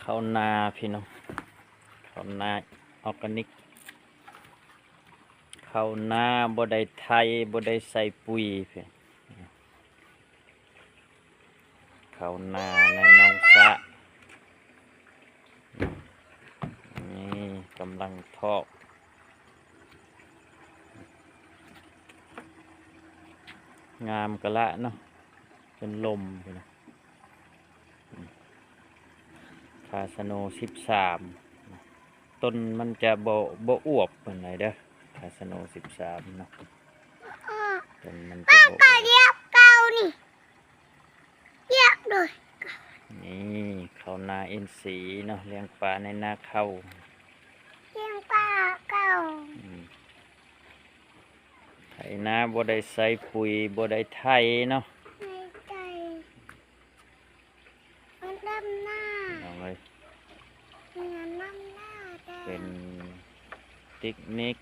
ເຂົ້ານາພີ່ນ້ອງ ເຂົ້ານາອອກການິກ ເຂົ້ານາບໍ່ໄດ້ໄຖ ບໍ່ໄດ້ໃສ່ປຸຍພີ່ ເຂົ້ານາໃນໜອງສະ ນີ້ກຳລັງຖອກ ງາມກະລະເນາະ ເປັນລົມພຸ້ນນະ ຄາສະໂນສິບສາມ ຕົ້ນມັນຈະບໍ່ ບໍ່ອວບປານໃດເດີ ຄາສະໂນສິບສາມເນາະ ຕົ້ນມັນຈະບໍ່ອວບ ລຽບເກົ່ານີ້ ລຽບໂດຍ ນີ້ເຂົ້ານາອິນຊີເນາະ ລ້ຽງປາໃນນາເຂົ້າ ລ້ຽງປາເກົ່າ ອືມ ໄຖນາບໍ່ໄດ້ໃສ່ປຸຍ ບໍ່ໄດ້ໄຖເນາະ ໄດ້ໄຖ ມັນດຳນາ ພີ່ນ້ອງເອີຍ ມັນດຳນາ ເປັນເຕັກນິກ